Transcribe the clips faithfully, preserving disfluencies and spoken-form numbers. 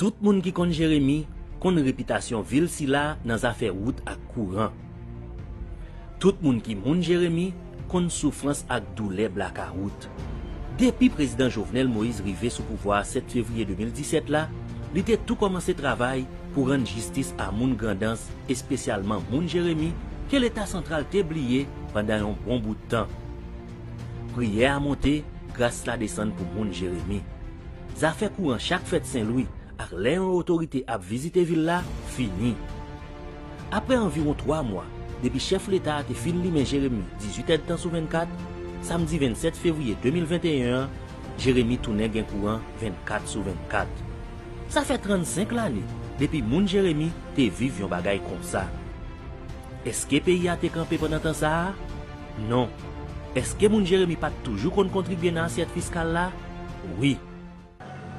Tout moun ki konn Jeremi konn repitasyon vil sila nan zafè wout ak kouran. Tout moun ki moun Jeremi konn soufrans ak doulè blakawout. Depi Prezidan Jovenel Moïse rive sou pouvwa a sèt fevriye de mil disèt la, li te tou kòmanse travay pou rann jistis a moun Grandans, espesyalman moun Jeremi, ke Leta santral te bliye pandan yon bon bout tan. Priyè a monte, gras la desann pou moun Jeremi. Zafè kouran chak fèt Senlwi ak lè yon otorite ap vizite vil la fini. Apre anviwon twa mwa depi chèf Leta a te fin limen Jeremi dizuit èdtan sou vennkat, samdi vennsèt fevriye de mil venteyen an, Jeremi tounen gen kouran vennkat sou vennkat. Sa fè trannsenk lane depi moun Jeremi te viv yon bagay konsa. Èske peyi a te kanpe pandan tan sa a? Non. Èske moun Jeremi pa t toujou konn kontribye nan asyèt fiskal la? Wi.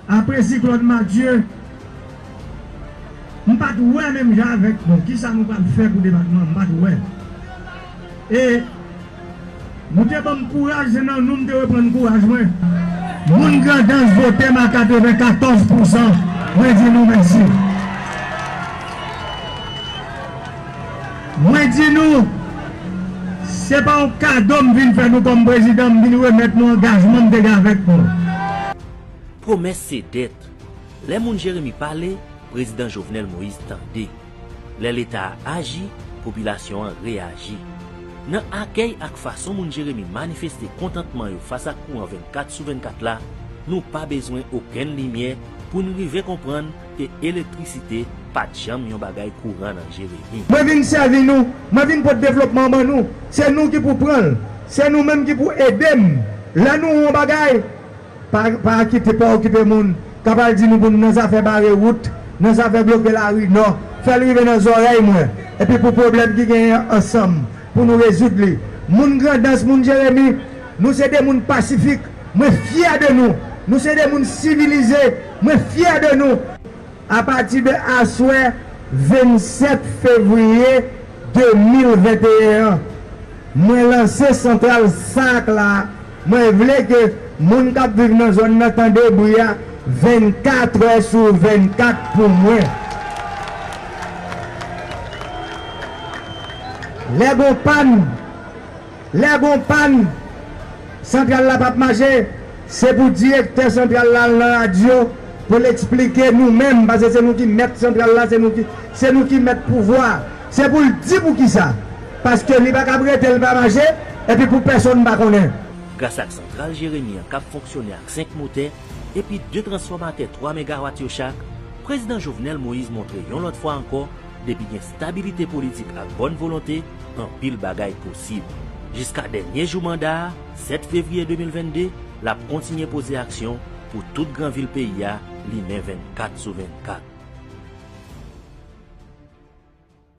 Apre siklòn Matye, m pa t wè menm jan avèk nou. Kisa nou pral fè pou depatman an? M pa t wè. E nou te ban m kouraj, se nan nou m te reprann kouraj mwen. Moun Grandans vote m a katrevenkatòz pousan. Mwen di nou mèsi. Mwen di nou, se pa yon kado m vin fè nou kòm prezidan, m vin remèt nou angajman m te gen avèk nou. Pwomès se dèt. Lè moun Jeremi pale, Prezidan Jovenel Moïse tande. Lè Leta a aji, popilasyon an reyaji. Nan akèy ak fason moun Jeremi manifeste kontantman yo fas ak kouran vennkat sou vennkat la, nou pa bezwen okenn limyè pou n rive konprann ke elektrisite pa t janm yon bagay kouran nan Jeremi. Mwen vin sèvi nou, mwen vin pote devlopman ban nou. Se nou ki pou pran l. Se nou menm ki pou ede m. Lè nou yon bagay, pa, pa kite, pa okipe moun k ap al di nou pou n nan zafè bare wout, nan zafè bloke lari nò. Fè l rive nan zòrèy mwen. Epi pou pwoblèm ki genyen ansanm, pou nou rezoud li. Moun Grandans, moun Jeremi, nou se de moun pasifik. Mwen fyè de nou. Nou se de moun sivilize. Mwen fyè de nou. Apati de aswè vennsèt fevriye de mil venteyen an, mwen lanse santral SAC la. Mwen vle ke moun k ap viv nan zòn nan tande bri a vennkat è sou vennkat pou mwen. Lè gon pàn, Lè gon pàn, santral la p ap mache, se pou direktè santral la al nan radyo pou l eksplike nou menm, paske se nou ki mèt santral la, se nou ki, se nou ki mèt pouvwa a. Se pou l di poukisa. Paske li pa ka ap rete l pa mache, epi pou pèsonn pa konnen. Gras ak santral Jeremi an k ap fonksyone ak senk motè, epi de transfòmatè twa megawat yo chak, Prezidan Jovenel Moïse montre yon lòt fwa ankò, depi gen stabilite politik ak bòn volonte, anpil bagay posib. Jiska dènye jou manda a, sèt fevriye de mil vennde, l ap kontinye poze aksyon pou tout gran vil peyi a limen vennkat sou vennkat.